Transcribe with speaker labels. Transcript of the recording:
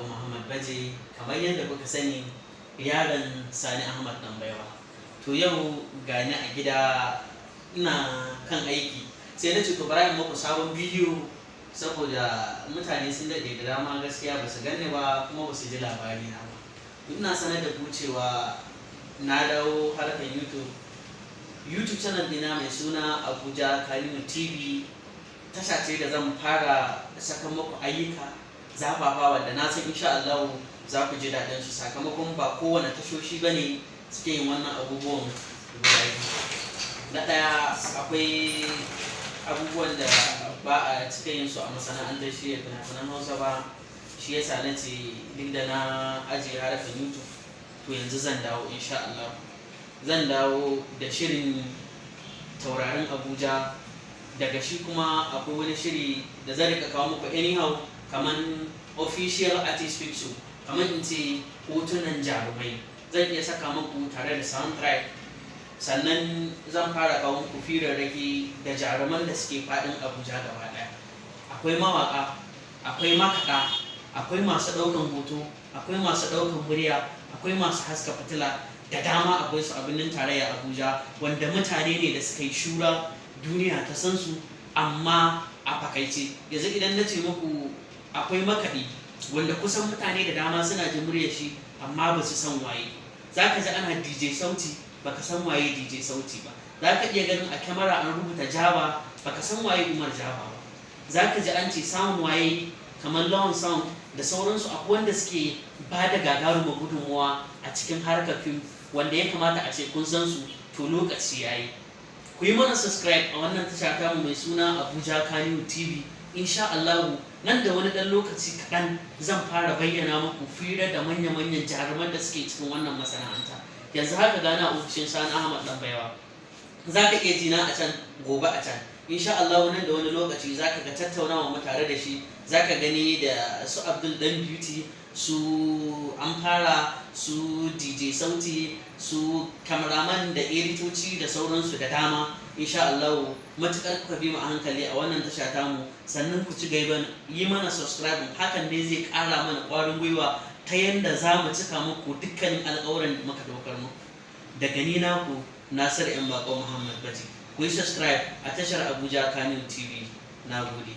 Speaker 1: Bako Muhammad Baje, kamar yadda kuka sani, yaron Sani Ahmad Ɗanbaiwa. To yau gani a gida ina kan aiki, sai na ce ku bara in muku sabon bidiyo saboda mutane sun daɗe da dama gaskiya ba su ganni ba kuma ba su ji labari na ba. Ina sanar da ku cewa na dawo harkar YouTube. YouTube channel ɗina mai suna Abuja Kalimu TV tasha ce da zan fara saka muku ayyuka zafafa wanda na san insha Allah za ku ji daɗin su, sakamakon ba kowane tashoshi ba ne suke yin wannan abubuwan guda biyu. Na ɗaya, akwai abubuwan da ba a cika yin su a masana'antar shirya fina-finan Hausa ba. Shi yasa na ce duk da na ajiye harkar YouTube, to yanzu zan dawo insha Allah. Zan dawo da shirin Taurarin Abuja. Daga shi kuma akwai wani shiri da zan rika kawo muku anyhow, kaman official artist picture, kamar in ce hotunan jarumai zan iya saka muku tare da soundtrack. Sannan zan fara kawo muku firarraki da jaruman da suke faɗin Abuja gaba ɗaya. Akwai mawaƙa, akwai makaɗa, akwai masu ɗaukan hoto, akwai masu ɗaukan murya, akwai masu haska fitila da dama. Akwai su a birnin tarayya Abuja, wanda mutane ne da suka yi shura duniya ta san su, amma a fakaice. Yanzu idan na ce muku akwai makaɗi wanda kusan mutane da dama suna jin muryar shi amma ba su san waye. Za ka ji ana DJ Sauti, baka san waye DJ Sauti ba. Za ka iya ganin a kyamara an rubuta Jaba, baka san waye Umar Jaba ba. Za ka ji an ce sound waye, kamar Lawan Sound da sauransu. Akwai wanda suke ba da gagarumar gudunmuwa a cikin harkar fim wanda ya kamata a ce kun san su. To lokaci yayi ku yi mana subscribe a wannan tasha tamu mai suna Abuja Kaniyu TV. Insha Allahu nan da wani ɗan lokaci kaɗan zan fara bayyana muku fira da manya-manyan jaruman da suke cikin wannan masana'anta. Yanzu haka gana ofishin Sani Ahmad Ɗanbaiwa, za ka iya jina a can gobe a can. Insha Allah nan da wani lokaci za ka ga tattaunawa mu tare da shi. Za ka gani da su Abdul Dan Beauty, su an fara su DJ Sauti, su cameraman da editoci da sauransu da dama. Insha Allah matukar kuka bi mu a hankali a wannan tasha tamu, sannan ku ci gaba yi mana subscribe, hakan ne zai kara mana kwarin gwiwa ta yanda za mu cika muku dukkanin alƙawuran da muka daukar muku. Daga ni naku Nasir Yan Bako Muhammad Baji, ku yi subscribe a tashar Abuja Kano TV. Na gode.